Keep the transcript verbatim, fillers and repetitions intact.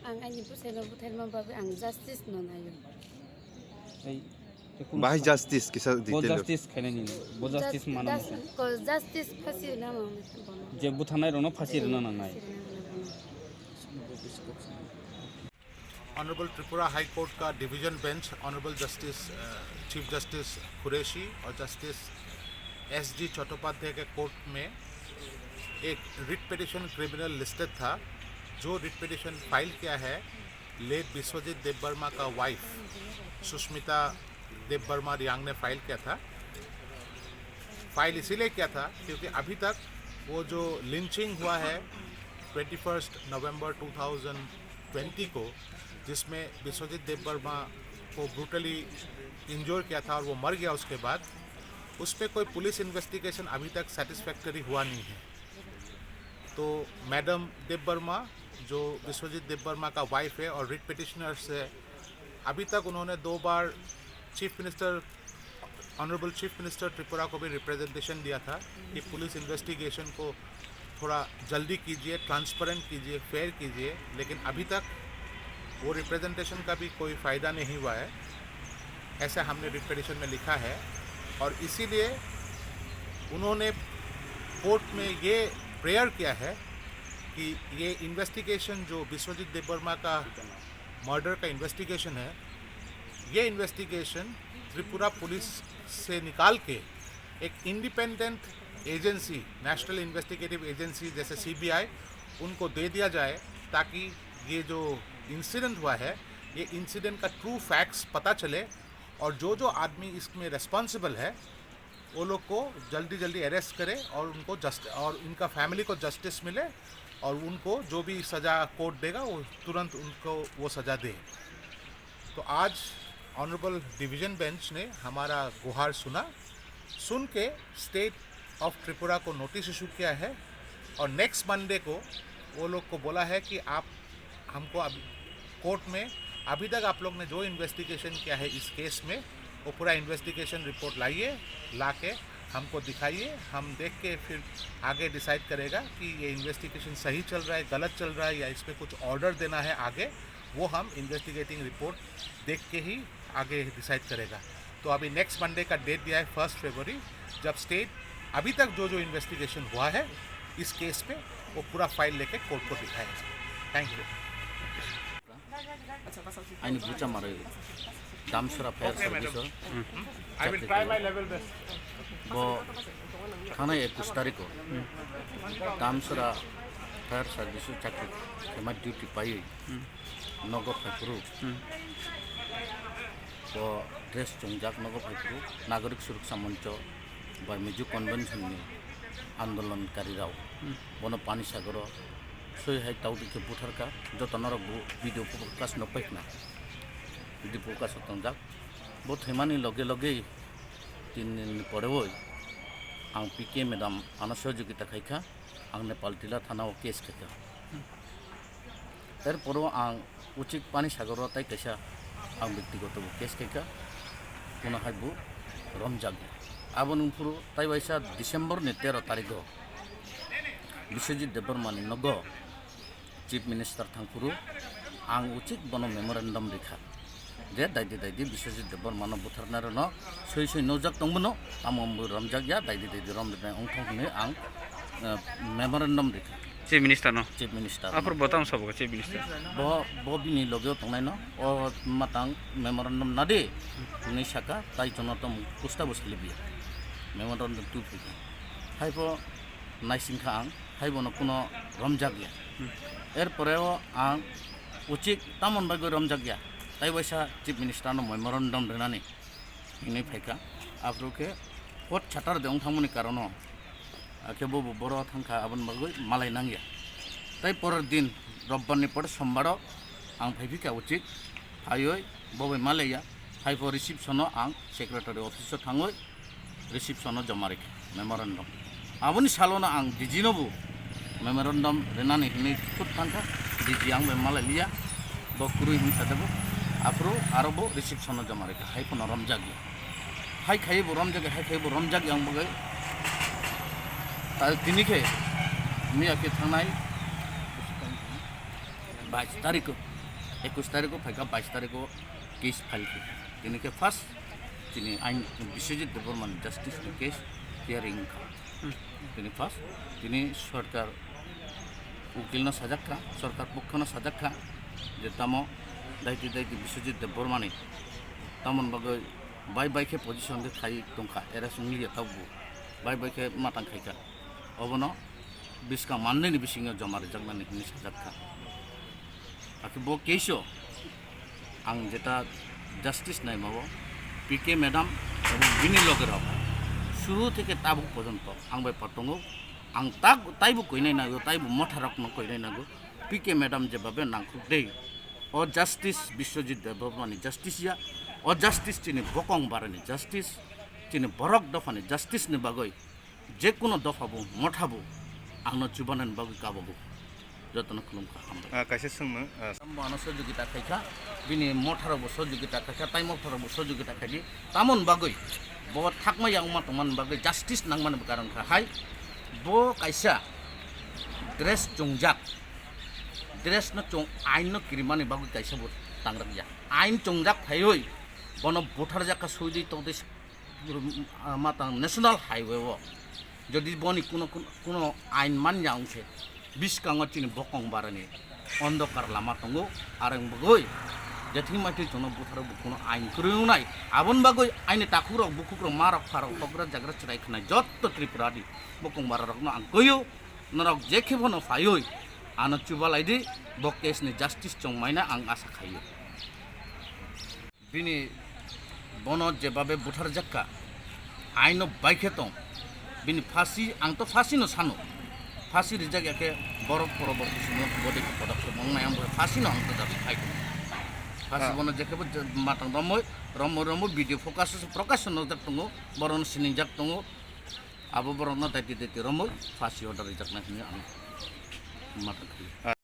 Ang ani bwsaino butharma bagwi ang justice no naio. Ei, te kun Bahai sa- justice kisa Bo detail. Justice khainani, bo justice Just-, mana just-, ko justice phasi rwna nang bono. Je butharnai rokno phasi rwna nangnai. Phasi rwna nang bono. Honorable Tripura High Court का division bench, honourable justice, अ, chief justice Qureshi और justice S G Chattopadhyay के कोर्ट में एक writ petition criminal listed था, जो writ petition file किया है लेट विश्वजीत देबबर्मा का वाइफ सुष्मिता देबबर्मा रियांग ने फाइल किया था। फाइल इसीलिए किया था क्योंकि अभी तक वो जो लिंचिंग हुआ है twenty first November two thousand twenty को, जिसमें विश्वजीत देबबर्मा को ब्रूटली इंजोर किया था और वो मर गया, उसके बाद उस पे कोई पुलिस इन्वेस्टिगेशन अभी तक सेटिस्फैक्टरी हुआ नहीं है। तो मैडम देबबर्मा, जो विश्वजीत देबबर्मा का वाइफ है और रिट पिटिशनर्स है, अभी तक उन्होंने दो बार chief minister, honourable chief minister Tripura को भी रिप्रेजेंटेशन दिया था कि पुलिस इन्वेस्टिगेशन को थोड़ा जल्दी कीजिए, ट्रांसपेरेंट कीजिए, फेयर कीजिए, लेकिन अभी तक वो रिप्रेजेंटेशन का भी कोई फ़ायदा नहीं हुआ है, ऐसा हमने रिट पिटिशन में लिखा है। और इसीलिए उन्होंने कोर्ट में ये प्रेयर किया है कि ये इन्वेस्टिगेशन, जो विश्वजीत देबबर्मा का मर्डर का इन्वेस्टिगेशन है, ये इन्वेस्टिगेशन त्रिपुरा पुलिस से निकाल के एक independent agency, national investigative agency जैसे सीबीआई, उनको दे दिया जाए, ताकि ये जो इंसिडेंट हुआ है, ये इंसिडेंट का ट्रू फैक्ट्स पता चले और जो जो आदमी इसमें रिस्पॉन्सिबल है, वो लोग को जल्दी जल्दी अरेस्ट करे और उनको जस्ट, और इनका फैमिली को जस्टिस मिले और उनको जो भी सज़ा कोर्ट देगा, वो तुरंत उनको वो सज़ा दे। तो आज ऑनरेबल डिवीजन बेंच ने हमारा गुहार सुना, सुन के स्टेट ऑफ त्रिपुरा को नोटिस इशू किया है और नेक्स्ट मंडे को वो लोग को बोला है कि आप हमको अब कोर्ट में, अभी तक आप लोग ने जो इन्वेस्टिगेशन किया है इस केस में, वो पूरा इन्वेस्टिगेशन रिपोर्ट लाइए, ला के हमको दिखाइए, हम देख के फिर आगे डिसाइड करेगा कि ये इन्वेस्टिगेशन सही चल रहा है, गलत चल रहा है या इस पे कुछ ऑर्डर देना है आगे, वो हम इन्वेस्टिगेटिंग रिपोर्ट देख के ही आगे डिसाइड करेगा। तो अभी नेक्स्ट मंडे का डेट दिया है फर्स्ट फरवरी, जब स्टेट अभी तक जो जो इन्वेस्टिगेशन हुआ है इस केस पे, वो पूरा फाइल लेके कोर्ट को दिखाएगा। Thank you. Ani bucha marwi Damsora fire service o chakri khaio. Bo thanai ekush tarikh o Damsora fire service o chakri khaima duty paiwi nogo phaiphuru. Bo dress chwngjak nogo phaiphuru Nagorik Suruksa Moncho bai Mizo Convention ni andolonkarirao bono Panisagar o soi hai tauti khe butharkha. Joto norok bo video focus no paikna, video focus o tongjak. Bo thwimani loge loge tin din ni porewoi ang P K madam ano sohojogita khaikha, ang Nepal Tila thana o case khaikha. Erporo ang uchik Panisagar o tai kaisa ang bektigoto bo case khaikha, kono hai bo romjakya. Aboni phuru tai waisa December ni tero tarikh o Biswajit Debbarma ni nogo Chief Minister thangphuru ang uchik bono memorandum rikha je daidi daidi Biswajit Debbarma no butharnai rokno soi soi nujak tongbono tamo wngwi romjakya, daidi daidi romjaknai wngthok hwnwi ang, eh, memorandum rikha. Chief Minister no? Chief Minister no. Aphuru bo tamo sabo kha Chief Minister? Bo, bo bini logeo tongnai no, o matang memorandum nadi hwnwi saka, tai chwngno tamo kusta bo salibya memorandum tubphikha. Hai pho naisingkha ang, hai bono kuno romjakya. Erpore o ang uchik tamon bagwi romjakya, tai waisa Chief Minister no memorandum rinani hwnwi phaikha. Aphuru khe court saturday wng thangmani karono, akhe bo bo boro thangkha, aboni bagwi malai nangya. Tai porer din robbar ni pore sombar o ang phaiphikha uchik, phaiwi bo bai malaiya, hai pho reception o ang secretary office o thangwi reception o joma rikha memorandum. Aboni salono ang D G no bo memorandum rinani hinwi khut thangkha, D G ang bai malai liya, bo kwrwi hinwi sajagw, aphuru aro bo reception o joma rikha, hai phano romjakya. Hai khaiwi bo romjakya, hai khaiwi bo romjakya wng bagwi. Ta tini khe miya khe thangnai Bais tarikh, ekwis tarikh phaikha, bais tarikh case file khe. Tini khe first chini ain Biswajit Debbarmani justice ni case hearing wngkha. Tini first, tini sorkar ukil no sajak kha, sorkar pokho no sajak kha je tamo daiti daiti Biswajit Debbarmani tamoni bagwi bai bai khe position khe khai tongkha, era swngliya tabuk bai bai khe matang khaikha. Obono bwskang mannani bisingo joma rijaknani hinwi sajak kha. Akhe bo case o ang jeta justice naimao P K madam ebong bini logerok suru theke tabuk porjonto ang bai patongo. Ang tak taibo koinai nago, taibo motharokno koinai nago. P K madam jebabe nangkuk dei. O justice Biswajit Debbarmani justice ya, o justice chini bokong barani justice, chini borok dophani justice ni bagwi je kuno dopha bo motha bo ang no chubanani bagwi kabago. Jotono khulumkha, hambai. Ah, kaisa swngno, ah, Sambo ano sojogita khaikha, bini motharok bo sojogita khaikha, tai motharok bo sojogita khaidi. Tamoni bagwi bo thakma yakma tongmani bagwi justice nangmani karon kha hai. Bo kaisa dress chongjak, dress no chong, ain no kirimani bagwi kaisa bo tangrakya. Ain chongjak phaiwi bono butharjak kha, suidi tongdi, ah, matang national highway o. Jodi boni kuno, kuno ain manya wngkhe, bwskango chini bokong barani ondokar lama tongo, areng bagwi jething maithai chwngno butharo bo kuno ain kwrwi wngnai. Aboni bagwi aini takhukrok, bukhukrok, marok, pharok, hokra jagra chwrai khwnai jotto Tripura di bokong bararokno ang kwio, norok jekhe phano phaiwi ano chubalai di, bo case ni justice chongmaina ang asa khaio. Bini bono jebabe butharjak kha, aino bai khe tong. Bini phasi, ang to phasi no sano. Phasi rijak ya khe borok poroborti somoyo bodei khe podokhe mong nai, ang phasi no ang to dabi khai tong. Phasi Ah. Bono jekhebo je-, matang romoi, romoi, romoi video focus se prakash no jak tongo, borok no siningjak tongo. Abo borok no daiti daiti romoi phasi order rijak nai hwnwi ang matang khaio.